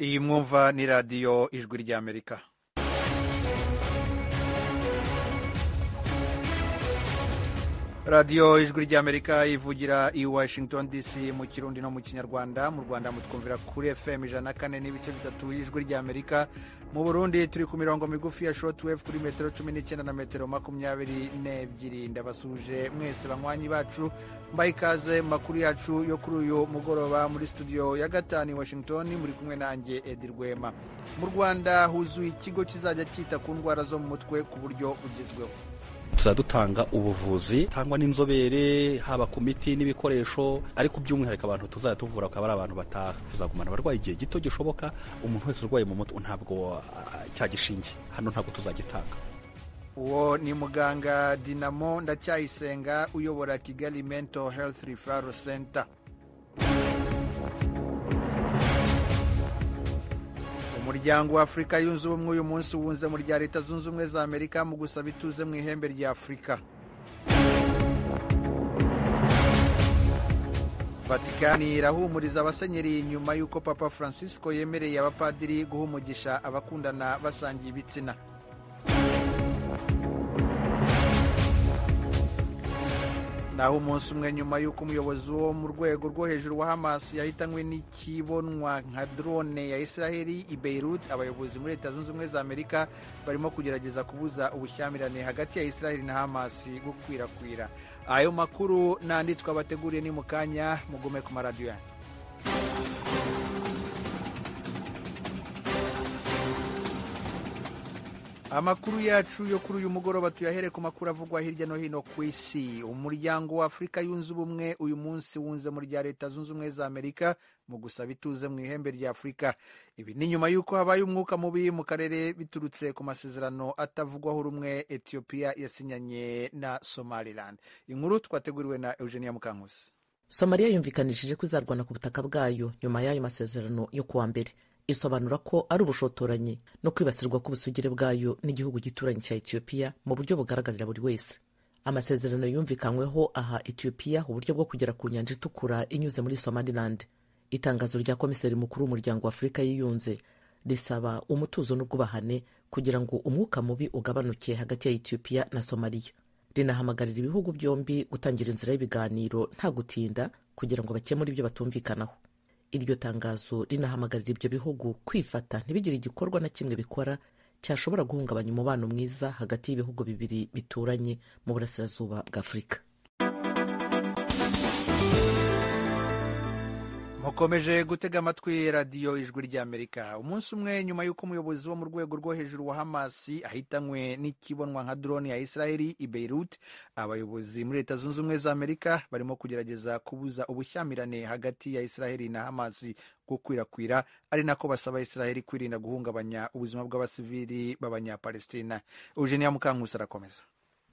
Iyi mwumva ni radiyo Ijwi ry'Amerika. Radiyo Ijwi ry'Amerika ivugira i Washington DC mu Kirundi no mu Kinyarwanda. Mu Rwanda mutwumvira kuri FM 104.3 y'Ijwi ry'Amerika. Mu Burundi turi ku mirongo migufi ya shortwave kuri metero 19 na metero 22. Ndabasuje mwese banywanyi bacu, mbaye ikaze mu makuru yacu yo kuri uyu mugoroba muri studio ya 5 i Washington, muri kumwe nanjye Edi Rwema. Mu Rwanda huzuye ikigo kizajya cyita ku ndwara zo mu mutwe ku buryo bugezweho. Tuzadutanga ubuvuzi tangwa n'inzobere haba ku miti n'ibikoresho, ariko by'umwihariko abantu tuzajya tuvura akaba ari abantu bataha. Tuzagumana abarwayi igihe gito gishoboka. Umuntu wese urwaye mu mutwe ntabwo cya gishinge hano ntabwo tuzagitanga. Uwo ni muganga Dinamo Ndacyayisenga uyobora Kigali Mental Health Referral Center. Umuryango wa Afurika yunze ubumwe uyu munsi wunze mu rya Leta Zunze Ubumwe za Amerika mu gusaba ituze mu ihembe rya Afurika. Vatikani irahumuriza abasenyeri nyuma y'uko Papa Francisco yemereye abapadiri guha umugisha abakundana basangiye ibitsina. Naho umunsi umwe nyuma y'uko umuyobozi wo mu rwego rwo hejuru wa Hamas yahitanywe n'ikibonwa nka drone ya Israeli i Beirut, abayobozi muri Leta Zunze Ubumwe za Amerika barimo kugerageza kubuza ubushyamirane hagati ya Israeli na Hamas gukwirakwira. Ayo makuru n'andi twabateguriye ni mu kanya, mugume ku maradiyo yanyu. Amakuru yacu yo kuri uyu mugoroba tuyahere ku makuru avugwa hirya no hino ku isi. Umuryango wa Afurika yunze ubumwe uyu munsi wunze mu rya Leta Zunze Ubumwe za Amerika mu gusaba ituze mu ihembe rya Afurika. Ibi ni nyuma y'uko habaye umwuka mubi mu karere biturutse ku masezerano atavugwaho rumwe Ethiopia yasinyanye na Somaliland. Inkuru twateguriwe na Eugenia Mukankusi. Somalia yumvikanishije ko izarwana ku butaka bwayo nyuma y'ayo masezerano yo kuwa mbere. Isobanura ko ari ubushotoranyi no kwibasirwa k'ubusugire bwayo n'igihugu gituranyi cya Ethiopia mu buryo bugaragarira buri wese. Amasezerano yumvikanyweho aha Ethiopia uburyo bwo kugera ku nyanja itukura inyuze muri Somaliland. Itangazo rya komiseri mukuru w'umuryango wa Afurika yiyunze risaba umutuzo n'ubwubahane kugira ngo umwuka mubi ugabanuke hagati ya Ethiopia na Somalia. Rinahamagarira ibihugu byombi gutangira inzira y'ibiganiro nta gutinda kugira ngo bakemure ibyo batumvikanaho. Iryo tangazo rinahamagarira ibyo bihugu kwifata ntibigire igikorwa na kimwe bikora cyashobora guhungabanya umubano mwiza hagati y'ibihugu bibiri bituranye mu burasirazuba bwa Afurika. Mukomeje gutega amatwi radiyo Ijwi ry'Amerika. Umunsi umwe nyuma y'uko umuyobozi wo mu rwego rwo hejuru wa Hamas ahitanywe n'ikibonwa nka drone ya Israeli i Beirut, abayobozi muri Leta Zunze Ubumwe za Amerika barimo kugerageza kubuza ubushyamirane hagati ya Israeli na Hamas gukwirakwira, ari nako basaba Israeli kwirinda guhungabanya ubuzima bw'abasivili b'Abanyapalestina. Eugenia Mukankusi arakomeza.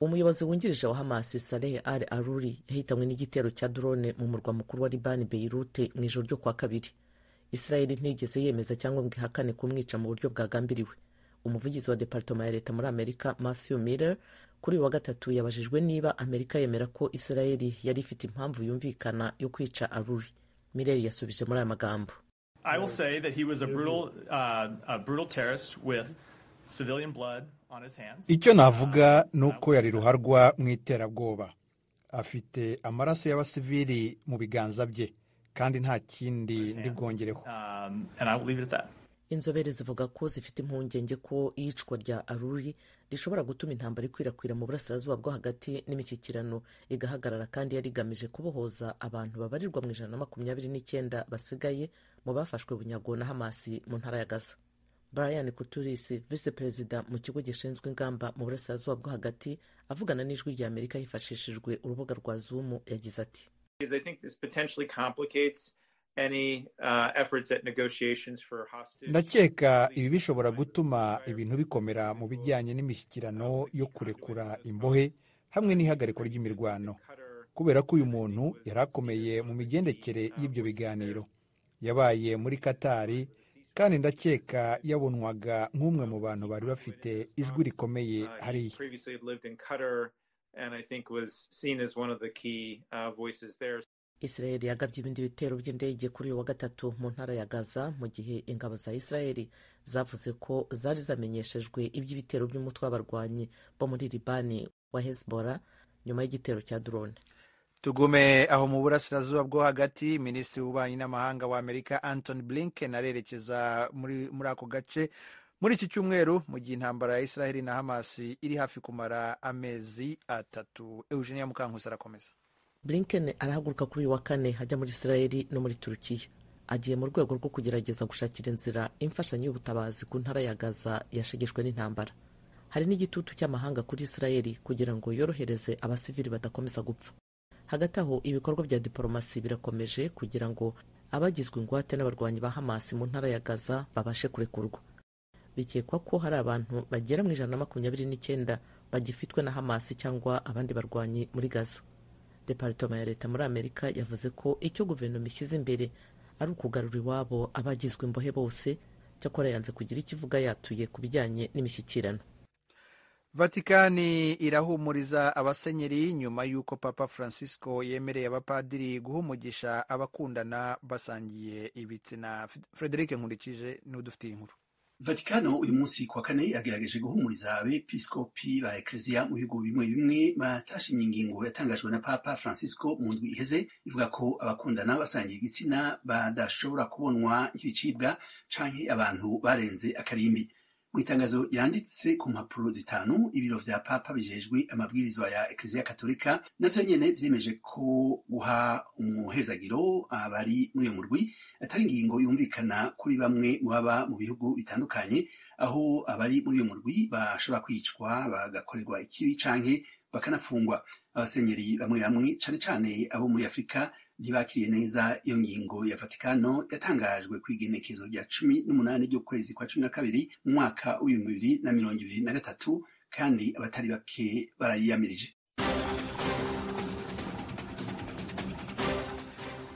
Umuyobozi wungirije wa Hamas Saleh Al Aruri yahitanywe n'igitero cya drone mu murwa mukuru wa Libani Beirut mu ijoro ryo kuwa kabiri. Israel ntigeze yemeza cyangwa ngo ihakane kumwica mu buryo bwagambiriwe. Umuvugizi wa Departoma ya Leta muri Amerika Matthew Miller kuri uyu wa gatatu yabajijwe niba Amerika yemera ko Israel yari ifite impamvu yumvikana yo kwica Aruri. Miller yasubije muri aya magambo: I will say that he was a brutal terrorist with civilian blood. Icyo navuga ni uko yari ruharwa mu iterabwoba, afite amaraso y'abasivili mu biganza bye, kandi nta kindi ndi bwongereho. Inzobere zivuga ko zifite impungenge ko iyicwa rya Aruri rishobora gutuma intambara ikwirakwira mu burasirazuba bwo hagati n'imishyikirano igahagarara, kandi yari igamije kubohoza abantu babarirwa mu 129 basigaye mu bafashwe bunyago na Hamasi mu ntara ya Gaza. Brian Kuturis, vice perezida mu kigo gishinzwe ingamba mu burasirazuba bwo hagati, avugana n'Ijwi rya Amerika hifashishijwe urubuga rwa Zoom, yagize ati: Ndakeka ibi bishobora gutuma ibintu bikomera mu bijyanye n'imishyikirano yo kurekura imbohe hamwe n'ihagarikwa ry'imirwano, kubera ko uyu muntu yari akomeye mu migendekere y'ibyo biganiro. Yabaye muri Katari, kandi ndakeka yabonwaga nk'umwe mu bantu bari bafite ijwi rikomeye hariya. Israeli yagabye ibindi bitero by'indege kuri uyu wa gatatu mu ntara ya Gaza, mu gihe ingabo za Israeli zavuze ko zari zamenyeshejwe iby'ibitero by'umutwe w'abarwanyi bo muri Libani wa Hezbollah nyuma y'igitero cya drone. Tugume aho mu burasirazuba bwo hagati. Minisitiri w'ububanyi n'amahanga wa Amerika Anthony Blinken arerekeza muri ako gace muri iki cyumweru, mu gihe intambara ya Israeli na Hamas iri hafi kumara amezi 3. Eugenia Mukankusi arakomeza. Blinken arahaguruka kuri uyu wa kane ajya muri Israeli no muri Turukiya. Agiye mu rwego rwo kugerageza gushakira inzira imfashanyo y'ubutabazi ku ntara ya Gaza yashegeshwe n'intambara. Hari n'igitutu cy'amahanga kuri Israeli kugira ngo yorohereze abasivili badakomeza gupfa. Hagati aho, ibikorwa bya diporomasi birakomeje kugira ngo abagizwe ingwate n'abarwanyi ba Hamas mu ntara ya Gaza babashe kurekurwa. Bikekwa ko hari abantu bagera mu 129 bagifitwe na Hamas cyangwa abandi barwanyi muri Gaza. Departoma ya leta muri Amerika yavuze ko icyo guverinoma ishyize imbere ari ukugarura iwabo abagizwe imbohe bose, cyakora yanze kugira ikivuga yatuye ku bijyanye n'imishyikirano. Vatikani irahumuriza abasenyeri nyuma y'uko Papa Francisco yemereye abapadiri guha umugisha abakundana basangiye ibitsina. Frederic Nkurikije n'udufitiye inkuru. Vatikano uyu munsi kwa kane yagerageje guhumuriza abepiskopi ba Eklezia mu bihugu bimwe bimwe batashimye ingingo yatangajwe na Papa Francisco mu ndwi iheze, ivuga ko abakundana basangiye igitsina badashobora kubonwa nk'ibicibwa canke abantu barenze akarimbi. Mu itangazo yanditse ku mpapuro 5, ibiro vya Papa bijejwe amabwirizwa ya Eklezia Katolika navyo nyene vyemeje ko guha umuhezagiro abari muri uyo murwi atari ingingo yumvikana kuri bamwe mu baba mu bihugu bitandukanye, aho abari muri uyo murwi bashobora kwicwa, bagakorerwa ikibi canke bakanafungwa. Abasenyeri bamwe bamwe, cane cane abo muri Afurika, ntibakiriye neza iyo ngingo ya Vatikano yatangajwe kw'igenekezo rya 18 ry'ukwezi kwa 12 mu mwaka w'2023, kandi abatari bake barayiyamirije.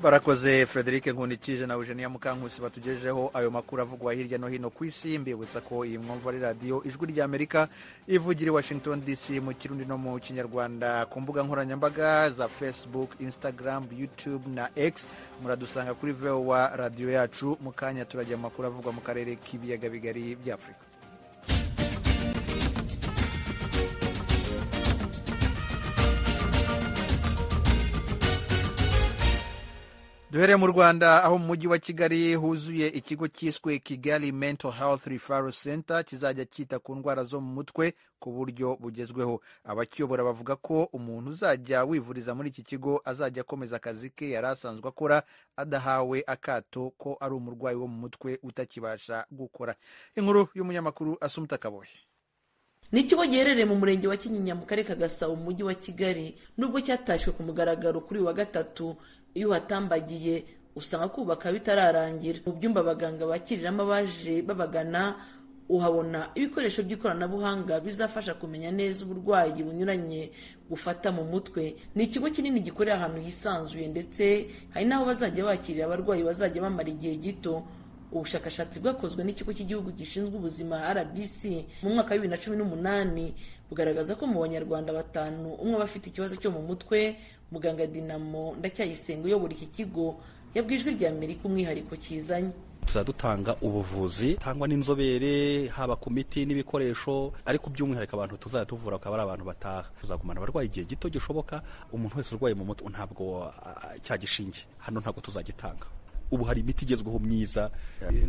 Barakoze Frederic Nkundikije na Eugenia Mukankusi batugejeho ayo makuru avugwa hirya no hino ku isi. Mbibutsa ko iyi mwumva ari radiyo Ijwi rya Amerika ivugira i Washington DC mu Kirundi no mu Kinyarwanda. Ku mbuga nkoranyambaga za Facebook, Instagram, YouTube na X muradusanga kuri VOA radiyo yacu. Mu kanya turajya mu makuru avugwa mu karere k'ibiyaga bigari bya Afurika. Duhereye mu Rwanda, aho mu mujyi wa Kigali huzuye ikigo cyiswe Kigali Mental Health Referral Center kizajya cyita ku ndwara zo mu mutwe ku buryo bugezweho. Abakiyobora bavuga ko umuntu uzajya wivuriza muri iki kigo azajya akomeza akazi ke yari asanzwe akora, adahawe akato ko ari umurwayi wo mu mutwe utakibasha gukora. Inkuru y'umunyamakuru Asumta Kaboye. Ni ikigo giherereye mu murenge wa Kinyinya mu karere ka Gasabo mu mujyi wa Kigali. Nubwo cyatashywe ku mugaragaro kuri uyu wa gatatu, iyo uhatambagiye usanga kubaka bitararangira. Mu byumba abaganga bakiriramo abaje babagana, uhabona ibikoresho by'ikoranabuhanga bizafasha kumenya neza uburwayi bunyuranye bufata mu mutwe. Ni ikigo kinini gikorera ahantu hisanzuye, ndetse hari n'aho bazajya bakirira abarwayi bazajya bamara igihe gito. Ubushakashatsi bwakozwe n'ikigo cy'igihugu gishinzwe ubuzima RBC mu mwaka wa 2018 bugaragaza ko mu banyarwanda 5 umwe aba afite ikibazo cyo mu mutwe. Muganga Dinamo Ndacyayisenga uyobora iki kigo yabwiye Ijwi rya Amerika umwihariko kizanye. Tuzadutanga ubuvuzi tangwa n'inzobere, haba ku miti n'ibikoresho, ariko by'umwihariko abantu tuzajya tuvura akaba ari abantu bataha. Tuzagumana abarwayi igihe gito gishoboka. Umuntu wese urwaye mu mutwe ntabwo cya gishinge hano ntabwo tuzagitanga. Ubu hari imiti igezweho myiza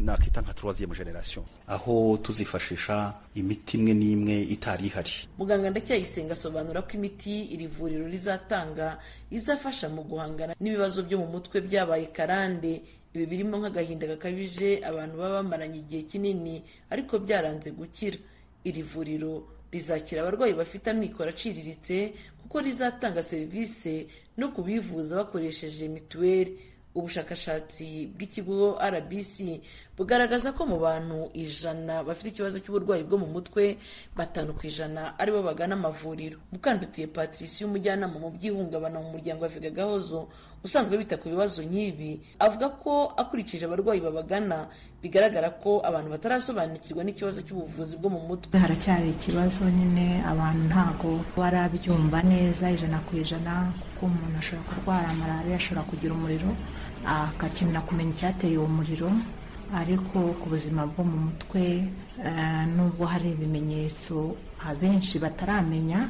nakita nka troisième generation, aho tuzifashisha imiti imwe n'imwe itari ihari. Muganga Ndacyayisenga asobanura ko imiti iri vuriro rizatanga izafasha mu guhangana n'ibibazo byo mu mutwe byabaye karande. Ibi birimo nk'agahinda gakabije abantu baba bamaranye igihe kinini ariko byaranze gukira. Iri vuriro rizakira abarwayi bafite amikoro aciriritse, kuko rizatanga serivisi no kubivuza bakoresheje mituweli. Ubushakashatsi bw'ikigo RBC bugaragaza ko mu bantu 100 bafite ikibazo cy'uburwayi bwo mu mutwe, 5% aribo bagana amavuriro. Mukandutiye Patricie, umujyanama mu by'ihungabana mu muryango wa Viga Gahozo usanzwe bita ku bibazo nk'ibi, avuga ko akurikije abarwayi babagana bigaragara ko abantu batarasobanukirwa n'ikibazo cy'ubuvuzi bwo mu mutwe. Haracyari ikibazo nyine, abantu ntago barabyumva neza 100%, kuko umuntu ashobora kurwara malariya, ashobora kugira umuriro akakenera kumenya icyateye uwo muriro, ariko ku buzima bwo mu mutwe nubwo hari ibimenyetso abenshi bataramenya,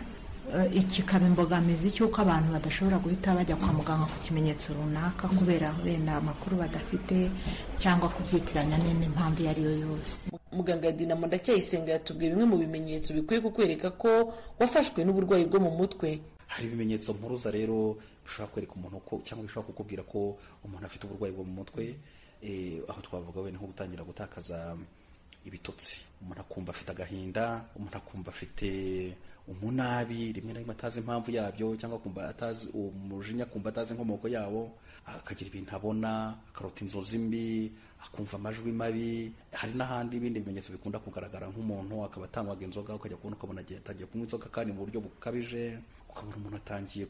kikaba imbogamizi cy'uko abantu badashobora guhita bajya kwa muganga ku kimenyetso runaka kubera bene amakuru badafite cyangwa kubyitiranya n'indi mpamvu iyo ari yo yose. Muganga Dinamo Ndacyayisenga yatubwiye bimwe mu bimenyetso bikwiye kukwereka ko wafashwe n'uburwayi bwo mu mutwe. Hari ibimenyetso mpuruza rero bishobora kwereka umuntu ko, cyangwa bishobora kukubwira ko umuntu afite uburwayi bwo mu mutwe. Aho twavuga wenda nko gutangira gutakaza ibitotsi, umuntu akumva afite agahinda, umuntu akumva afite umunabi rimwe na rimwe atazi impamvu yabyo, cyangwa akumva atazi umujinya, akumva atazi inkomoko yawo, akagira ibintu abona, akarota inzozi mbi, akumva amajwi mabi. Hari n'ahandi ibindi bimenyetso bikunda kugaragara, nk'umuntu akaba atanywaga inzoga, ukajya kubona ukabona atangiye kunywa inzoga kandi mu buryo bukabije, ukabona umuntu atangiye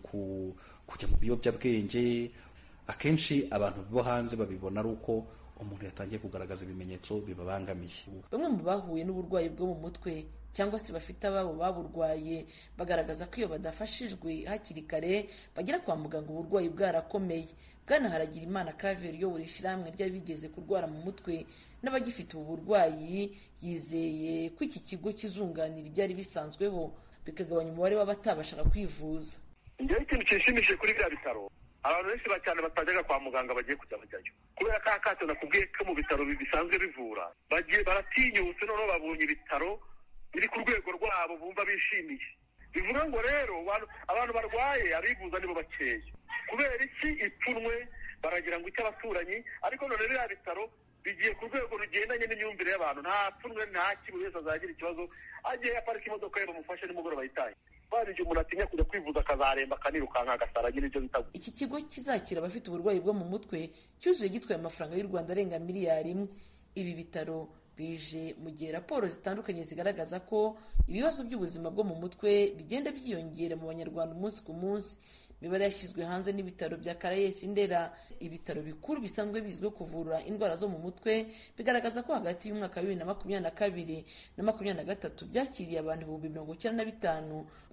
kujya mu biyobyabwenge. Akenshi abantu bo hanze babibona ari uko umuntu yatangiye kugaragaza ibimenyetso bibabangamiye. Bamwe mu bahuye n'uburwayi bwo mu mutwe cyangwa se bafite ababo baburwaye bagaragaza ko iyo badafashijwe hakiri kare bagera kwa muganga uburwayi bwarakomeye. Bwana Haragirimana Claver uyobora ishyirahamwe ry'abigeze kurwara mu mutwe n'abagifite ubu burwayi, yizeye ko iki kigo kizunganira ibyari bisanzweho bikagabanya umubare w'abatabashaga kwivuza. Njyewe ikintu kinshimishije kuri biriya bitaro, abantu benshi cyane batajyaga kwa muganga bagiye kujya bajyayo kubera ka kato nakubwiye ko mu bitaro bisanzwe bivura, bagiye baratinyutse, noneho babonye ibitaro biri ku rwego rwabo bumva bishimiye. Bivuga ngo rero abantu barwaye abivuza nibo bakeya. Kubera iki? Ipfunwe, baragira ngo icyo abaturanyi, ariko none biriya bitaro bigiye ku rwego rugendanye n'imyumvire y'abantu, nta pfunwe, nta kimwe, wese azagira ikibazo agiye aparika imodoka ye bamufashe nimugoroba yitaye. Igihe umuntu atinya kujya kwivuza akazaremba akanirukanka agasara nyine ibyo bita. Iki kigo kizakira abafite uburwayi bwo mu mutwe cyuzuye gitwaye amafaranga y'u Rwanda arenga miliyari 1. Ibi bitaro bije mu gihe raporo zitandukanye zigaragaza ko ibibazo by'ubuzima bwo mu mutwe bigenda byiyongera mu Banyarwanda umunsi ku munsi. Imibare yashyizwe hanze n'ibitaro bya Caraes Ndera, ibitaro bikuru bisanzwe bizwiho kuvura indwara zo mu mutwe, bigaragaza ko hagati y'umwaka wa 2022 na 2023 byakiriye abantu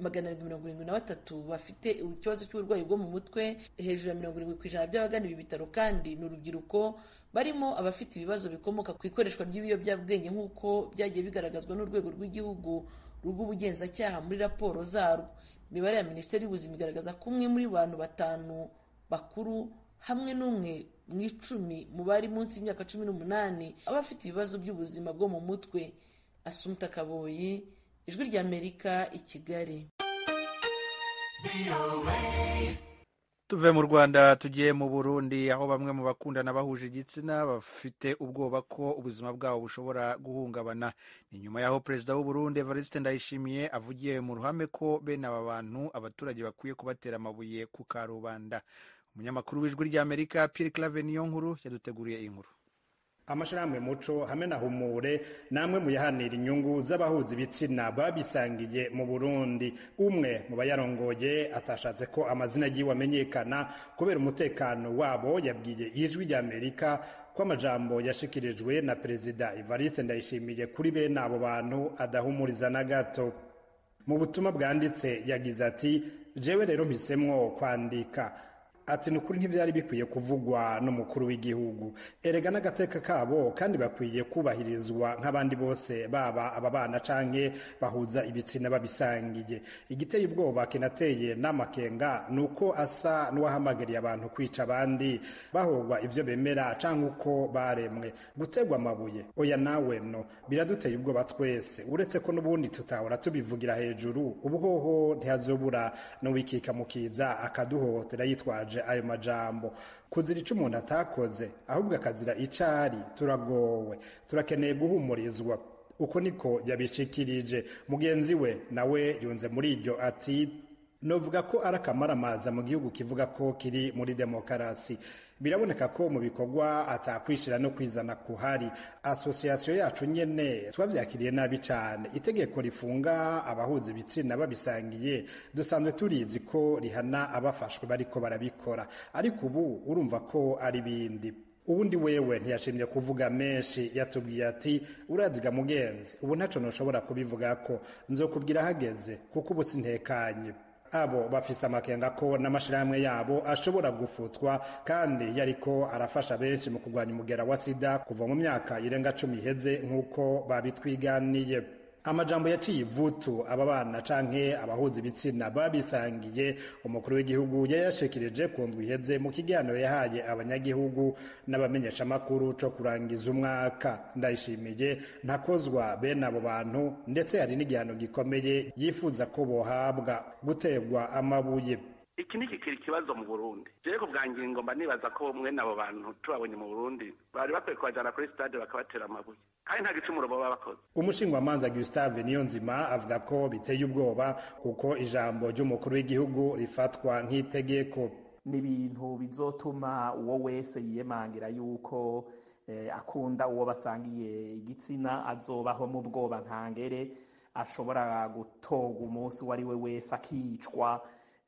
95,773 bafite ikibazo cy'uburwayi bwo mu mutwe. Hejuru ya 70% by'abagana ibi bitaro kandi ni urubyiruko, barimo abafite ibibazo bikomoka ku ikoreshwa ry'ibiyobyabwenge nk'uko byagiye bigaragazwa n'urwego rw'igihugu rw'ubugenzacyaha muri raporo zarwo. Imibare ya Minisiteri y'Ubuzima igaragaza ko umwe muri bantu 5 bakuru hamwe n'umwe mu 10 mu bari munsi y'imyaka 18 aba afite ibibazo by'ubuzima bwo mu mutwe. Asumta Kaboyi, Ijwi ry'Amerika, i Kigali. Tuve mu Rwanda tugiye mu Burundi, aho bamwe mu bakundana bahuje igitsina bafite ubwoba ko ubuzima bwabo bushobora guhungabana. Ni nyuma y'aho Perezida w'u Burundi Evariste Ndayishimiye avugiye mu ruhame ko bene aba bantu abaturage bakwiye kubatera amabuye ku karubanda. Umunyamakuru w'Ijwi ry'Amerika Pierre Claver Niyonkuru yaduteguriye iyi nkuru. Amashirahamwe Muco hamwe na Humure namwe muyahanira inyungu z'abahuza ibitsina babisangiye mu Burundi. Umwe mu bayarongoye atashatse ko amazina yiwe amenyekana kubera umutekano wabo, yabwiye Ijwi ry'Amerika ko amajambo yashikirijwe na Perezida Evariste Ndayishimiye kuri bene abo bantu adahumuriza na gato. Mu butumwa bwanditse yagize ati: jewe rero mpisemwo kwandika. Ati ni ukuri ntibyari bikwiye kuvugwa n'umukuru w'igihugu, erega n'agateka kabo kandi bakwiye kubahirizwa nk'abandi bose, baba ababana canke bahuza ibitsina babisangiye. Igiteye ubwoba kinateye n'amakenga ni uko asa n'uwahamagariye abantu kwica abandi bahogwa ivyo bemera canke uko baremwe, gutegwa amabuye oya nawe no biraduteye ubwoba twese, uretse ko n'ubundi tutahora tubivugira hejuru. Ubuhoho ntihazobura n'uwikika mukiza akaduhohotera yitwaje ayo majambo. Kuzira ico umuntu atakoze ahubwo akazira icari, turagowe, turakeneye guhumurizwa. Uko niko yabishikirije. Mugenzi we nawe yunze muri iryo ati: Novuga ko ari akamaramaza mu gihugu kivuga ko kiri muri demokarasi. Biraboneka ko mu bikorwa atakwishira no kwizana kuhari. Asosiyasiyo yacu nyene twavyakiriye nabi cane. Itegeko rifunga abahuza ibitsina babisangiye dusanzwe turizi ko rihana abafashwe bariko barabikora, ariko ubu urumva ko ari bindi. Uwundi wewe ntiyashimye kuvuga menshi, yatubwiye ati uraziga mugenzi, ubu ntaco noshobora kubivugako, nzokubwira hageze kuko ubu sintekanye. Abo bafise amakenga ko n'amashirahamwe yabo ashobora gufutwa, kandi yariko arafasha benshi mu kurwanya umugera wa sida kuva mu myaka irenga 10 iheze nk'uko babitwiganiye. Amajambo yaciye ivutu aba bana canke abahuza ibitsina babisangiye, umukuru w'igihugu yayashikirije ku ndwi iheze mu kiganiro yahaye abanyagihugu n'abamenyeshamakuru co kurangiza umwaka. Ndayishimiye ntakozwa bene abo bantu, ndetse hari n'igihano gikomeye yifuza ko bohabwa, guterwa amabuye. Iki ni kikiri ikibazo mu Burundi. Jewe ku bwanjye ngomba nibaza ko mwene abo bantu tubabonye mu Burundi bari bakwiye kubajana kuri stade bakabatera amabuye, kandi nta gicumuro baba bakoze. Umushingwamanza Gustave Niyonzima avuga ko biteye ubwoba kuko ijambo ry'umukuru w'igihugu rifatwa nk'itegeko. Ni ibintu bizotuma uwo wese yiyemangira yuko akunda uwo basangiye igitsina azobaho mu bwoba ntangere, ashobora gutorwa umunsi uwo ari we wese akicwa.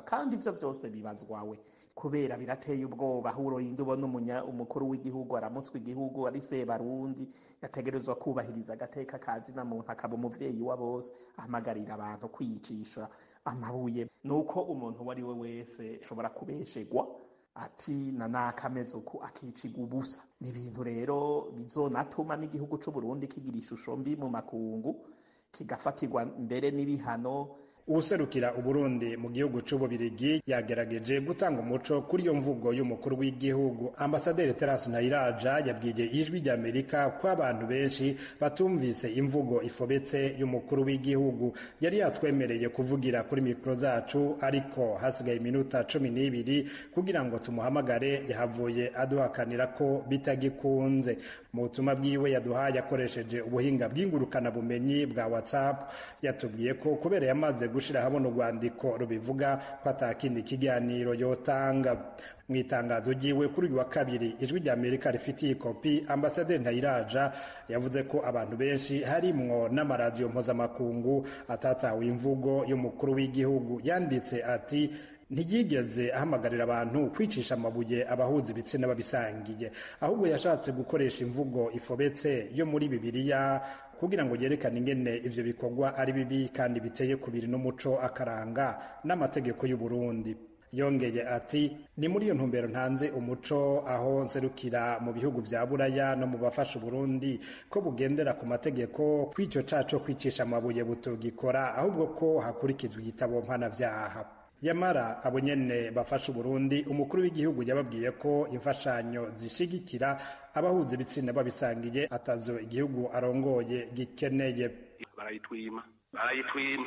Kandi ivyo vyose bibazwawe kubera birateye ubwoba. Aho urinda ubona umukuru w'igihugu aramutswe igihugu ari Sebarundi, yategerezwa kubahiriza agateka kazina muntu, akaba umuvyeyi wa bose, ahamagarira abantu kwiyicisha amabuye. Nuko umuntu uwo ari we wese ashobora kubeshegwa ati na nakameze uku akicigwa ubusa. Ni ibintu rero bizonatuma n'igihugu c'Uburundi kigira ishusho mbi mu makungu, kigafatirwa mbere n'ibihano. Uwuserukira Uburundi mu gihugu c'Ububirigi yagerageje gutanga umuco kuri iyo mvugo y'umukuru w'igihugu. Ambasaderi Terence Ntayiraja yabwiye Ijwi ry'Amerika ko abantu benshi batumvise imvugo ifobetse y'umukuru w'igihugu. Yari yatwemereye kuvugira kuri mikro zacu, ariko hasigaye iminota 12 kugira ngo tumuhamagare, yahavuye aduhakanira ko bitagikunze. Mu butumwa bwiwe yaduhaye akoresheje ubuhinga bw'ingurukana bumenyi bwa WhatsApp, yatubwiye ko kubera yamaze gushira hamwe urwandiko rubivuga ko atakindi kiganiro yotanga. Mu itangazo ryiwe kuri uyu wa kabiri, Ijwi ry'Amerika rifitiye ikopi, Ambasaderi Ntayiraja yavuze ko abantu benshi harimwo n'amaradiyo mpuzamakungu atatawe imvugo y'umukuru w'igihugu. Yanditse ati ntiyigeze ahamagarira abantu kwicisha amabuye abahuza ibitsina babisangiye, ahubwo yashatse gukoresha imvugo ifobetse yo muri Bibiliya kugira ngo yerekane ingene ivyo bikorwa ari bibi kandi biteye kubiri n'umuco akaranga n'amategeko y'u Burundi. Yongeye ati ni muri iyo ntumbero ntanze umuco aho nserukira mu bihugu vya Buraya no mu bafasha Burundi ko bugendera ku mategeko, kw'ico caco kwicisha amabuye butogikora, ahubwo ko hakurikizwa igitabo mpanavyaha. Yamara abo nyene bafasha Uburundi, umukuru w'igihugu yababwiye ko imfashanyo zishigikira abahuza ibitsina babisangiye atazo igihugu arongoye gikeneye. Barayitwima, barayitwima.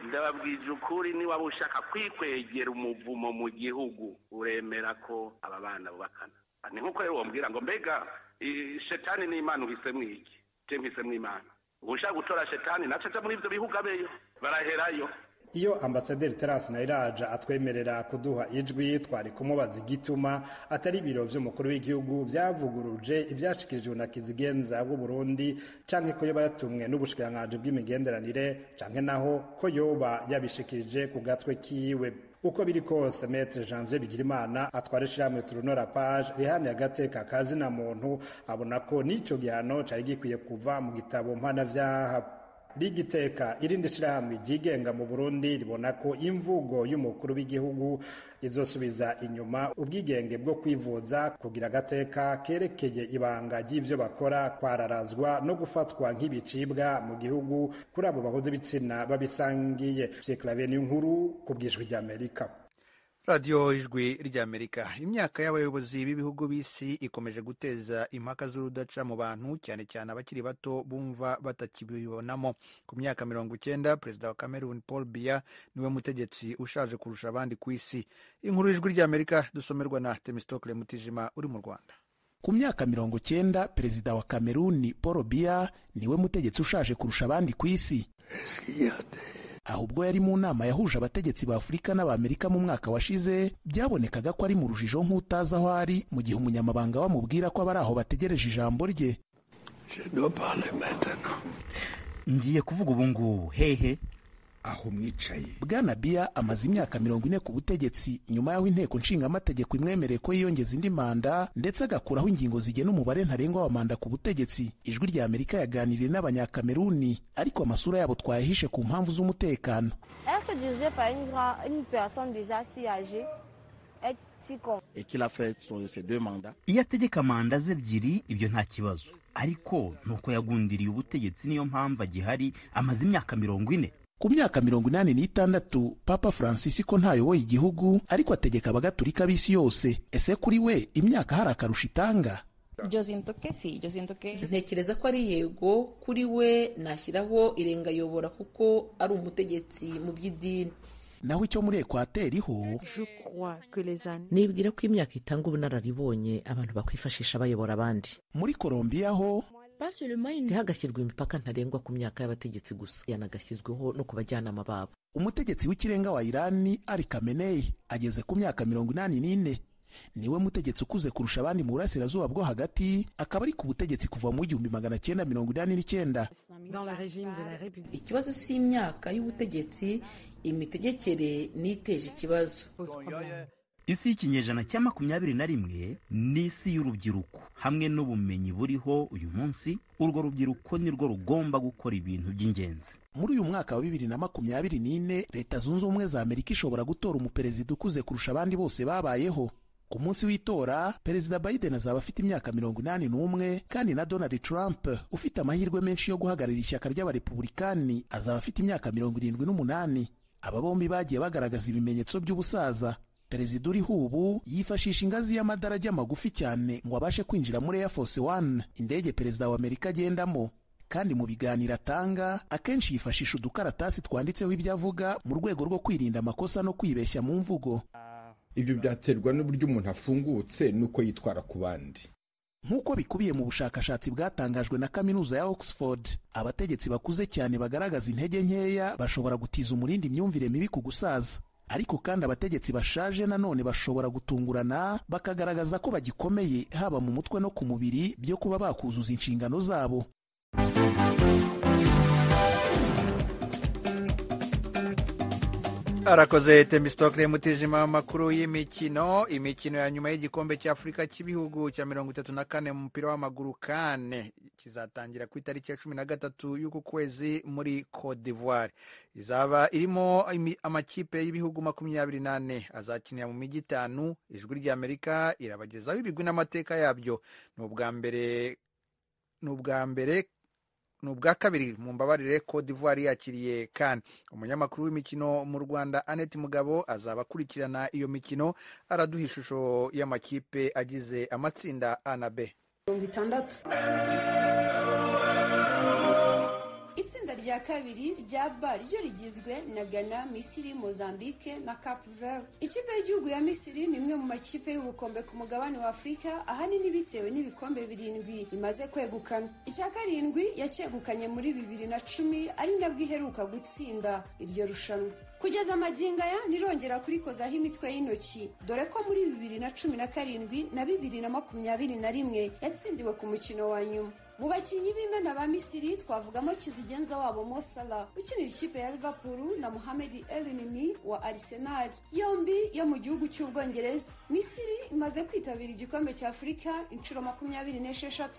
Ndababwije ukuri, niba ushaka kwikwegera umuvumo mu gihugu uremera ko aba bana bubakana. Ni nkuko rero wombwira ngo mbega shetani n'Imana uhisemwo iki? Je mpisemwo Imana. Ushaka gutora shetani naco aja muri ivyo bihugu abeyo, baraherayo. Iyo Ambasaderi Terence Ntayiraja atwemerera kuduha ijwi, twari kumubaza igituma atari ibiro vy'umukuru w'igihugu vyavuguruje ivyashikirijwe na Kizigenza w'u Burundi, canke ko yoba yatumwe n'ubushikiranganji bw'imigenderanire, canke naho ko yoba yabishikirije ku gatwe kiwe. Uko biri kose, Maître Janvier Bigirimana atwara ishirahamwe Turunora Page rihaniye agateka kazina muntu, abona ko n'ico gihano cari gikwiye kuva mu gitabo mpanavyaha. Rigiteka irindi shirahamwe ryigenga mu Burundi ribona ko imvugo y'umukuru w'igihugu izosubiza inyuma ubwigenge bwo kwivuza, kugira agateka kerekeye ibanga ry'ivyo bakora, kwararazwa no gufatwa nk'ibicibwa mu gihugu kuri abo bahuza ibitsina babisangiye. Pierre Claver Niyonkuru ku bw'Ijwi ry'Amerika. Radiyo Ijwi ry'Amerika. Imyaka y'abayobozi b'ibihugu b'isi ikomeje guteza impaka z'urudaca mu bantu, cyane cyane abakiri bato bumva batakibibonamo. Ku myaka 90, perezida wa Cameroon Paul Biya niwe mutegetsi ushaje kurusha abandi ku isi. Inkuru y'Ijwi ry'Amerika dusomerwa na Temistocle Mutijima uri mu Rwanda. Ku myaka 90, perezida wa Cameroon Paul Biya niwe mutegetsi ushaje kurusha abandi ku isi. Ahubwo yari mu nama yahuje abategetsi ba Afurika n'Abamerika mu mwaka washize, byabonekaga ko ari mu rujijo nk'utazi aho ari, mu gihe umunyamabanga wamubwira ko abari aho bategereje ijambo rye. Ngiye kuvuga ubu ngubu hehe? Aho mwicaye. Bwana Biya amaze imyaka 40 ku butegetsi, nyuma y'aho inteko nshingamategeko imwemereye ko yiyongeza indi manda, ndetse agakuraho ingingo zigena umubare ntarengwa wa manda ku butegetsi. Ijwi rya Amerika yaganiriye n'Abanyakameruni, ariko amasura yabo twayahishe ku mpamvu z'umutekano. Iyo ategeka manda ze ebyiri ibyo nta kibazo, ariko nuko yagundiriye ubutegetsi, niyo mpamvu agihari, amaze imyaka 40. Ku myaka 86, Papa Francis ko ntayoboye igihugu, ariko ategeka abagatulika b'isi yose. Ese kuri we imyaka hari akarusho itanga? Ntekereza ko ari yego kuri we, nashyiraho irengayobora kuko ari umutegetsi mu by'idini. Naho icyo muri Ekwateri ho, nibwira ko imyaka itanga ubunararibonye abantu bakwifashisha bayobora abandi. Muri Kolombiya ho, ntihagashyirwe imipaka ntarengwa ku myaka y'abategetsi gusa, yanagashyizweho no ku bajyanama babo. Umutegetsi w'ikirenga wa Irani Ali Khamenei ageze ku myaka 84, niwe mutegetsi ukuze kurusha abandi mu burasirazuba bwo hagati, akaba ari ku butegetsi kuva mu 1989. Ikibazo si imyaka y'ubutegetsi, imitegekere niteje ikibazo. Isi y'ikinyejana cya 21 ni isi y'urubyiruko. Hamwe n'ubumenyi buriho uyu munsi, urwo rubyiruko nirwo rugomba gukora ibintu by'ingenzi. Muri uyu mwaka wa 2024, Leta Zunze Ubumwe za Amerika ishobora gutora umuperezida ukuze kurusha abandi bose babayeho. Ku munsi w'itora, Perezida Biden azaba afite imyaka 81, kandi na Donald Trump ufite amahirwe menshi yo guhagararira ishyaka ry'Abarepubulikani azaba afite imyaka 78. Aba bombi bagiye bagaragaza ibimenyetso by'ubusaza. Perezida uriho ubu yifashisha ingazi y'amadarajya magufi cyane ngo abashe kwinjira muri Air Force One, indege perezida wa Amerika agendamo, kandi mu biganiro atanga akenshi yifashisha udukaratasi twanditseho ibyo avuga mu rwego rwo kwirinda amakosa no kwibeshya mu mvugo. Ibyo byaterwa n'uburyo umuntu afungutse n'uko yitwara ku bandi. Nk'uko bikubiye mu bushakashatsi bwatangajwe na kaminuza ya Oxford, abategetsi bakuze cyane bagaragaza intege nkeya bashobora gutiza umurindi imyumvire mibi ku gusaza. Ariko kandi abategetsi bashaje nanone bashobora gutungurana bakagaragaza ko bagikomeye haba mu mutwe no ku mubiri byo kuba bakuzuza inshingano zabo. Arakoze Temistokle Mutijima. Amakuru y'imikino: imikino ya nyuma y'igikombe cy'Afurika cy'ibihugu cya 34 mu mupira w'amaguru kane kizatangira ku itariki ya 13 y'uku kwezi muri Cote d'Ivoire. Izaba irimo amakipe y'ibihugu 24 azakinira mu mijyi 5. Ijwi ry'Amerika irabagezaho ibigwi n'amateka yabyo. Ni ubwa kabiri mu mbabarire Cote d'Ivoire yakiriye CAN. Umunyamakuru w'imikino mu Rwanda Annette Mugabo azaba akurikirana iyo mikino, araduha ishusho y'amakipe agize amatsinda A na B. 60. Itsinda rya kabiri rya B ryo rigizwe na Ghana, Misiri, Mozambique na Cape Verde. Ikipe y'igihugu ya Misiri ni imwe mu makipe y'ubukombe ku mugabane wa Afurika, ahanini bitewe n'ibikombe 7 imaze kwegukana. Icya karindwi yacyegukanye muri 2010, ari nabwo iheruka gutsinda iryo rushanwa. Kugeza amagingo aya nirongera kurikozaho imitwe y'intoki, dore ko muri 2017 na 2021 yatsindiwe ku mukino wa nyuma. Mu bakinnyi b'imena ba Misiri twavugamo kizigenza wabo Mo Salah ukinira ikipe ya Liverpool na Mohamed Elneny wa Arsenal, yombi yo mu gihugu cy'Ubwongereza. Misiri imaze kwitabira igikombe cya Afurika inshuro 26.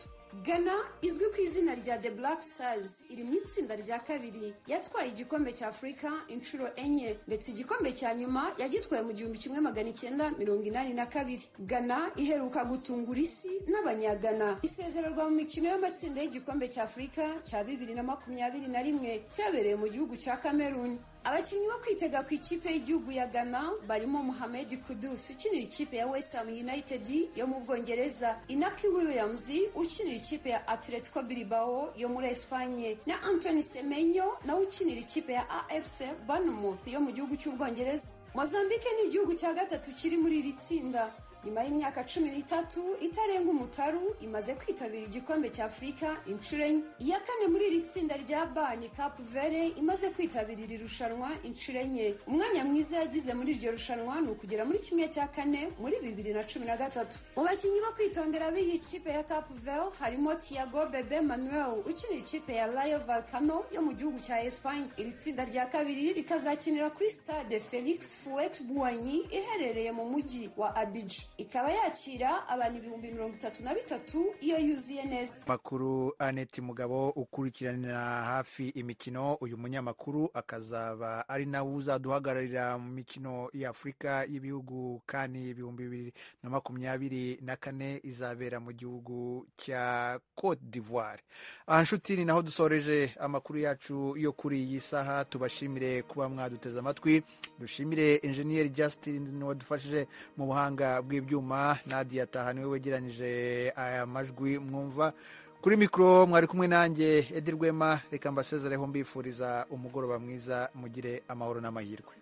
Ghana izwi ku izina rya The Black Stars iri mu itsinda rya kabiri, yatwaye igikombe cya Afurika inshuro 4, ndetse igikombe cya nyuma yagitwaye mu 1982. Ghana iheruka gutungura isi n'Abanyagana isezererwa mu mikino y'amatsinda y'igikombe cya Afurika cya 2021 cyabereye mu gihugu cya Cameroon. Abakinnyi bo kwitega ku ikipe y'igihugu ya Ghana barimo Mohamed Kudus ukinira ikipe ya West Ham United yo mu Bwongereza, Inaki Williams ukinira ikipe ya Atletico Bilbao yo muri Espagne, na Anthony Semenyo nawe ukinira ikipe ya AFC Bournemouth yo mu gihugu cy'Ubwongereza. Mozambique ni igihugu cya gatatu kiri muri iri tsinda. Nyuma y'imyaka 13 itarenga umutaru, imaze kwitabira igikombe cya Afurika inshuro enye. Iya kane muri iri tsinda rya B ni Cape Verde, imaze kwitabira iri rushanwa inshuro enye. Umwanya mwiza yagize muri iryo rushanwa ni ukugera muri 1/4 muri 2013. Mu bakinnyi bo kwitondera b'iyi kipe ya Cape Verde harimo Thiago Bebe Manuel ukinira ikipe ya Rayo Vallecano yo mu gihugu cya Espagne. Iri tsinda rya kabiri rikazakinira kuri stade Felix Houphouët Boigny iherereye mu mujyi wa Abidjan, ikaba yakira abantu 33,000 iyo yuzuye neza. Makuru Aneti Mugabo ukurikiranira hafi imikino, uyu munyamakuru akazaba ari nawe uzaduhagararira mu mikino ya Afurika y'ibihugu kani 2024 izabera mu gihugu cya Cote d'Ivoire. Aha nshuti ni naho dusoreje amakuru yacu yo kuri iyi saha. Tubashimire kuba mwaduteze amatwi, dushimire Engineer Justin wadufashije mu buhanga bw'ibyuma, Nadia Taha niwe wegeranyije aya majwi mwumva. Kuri mikoro mwari kumwe nanjye Edi Rwema, reka mbasezereho mbifuriza umugoroba mwiza, mugire amahoro n'amahirwe.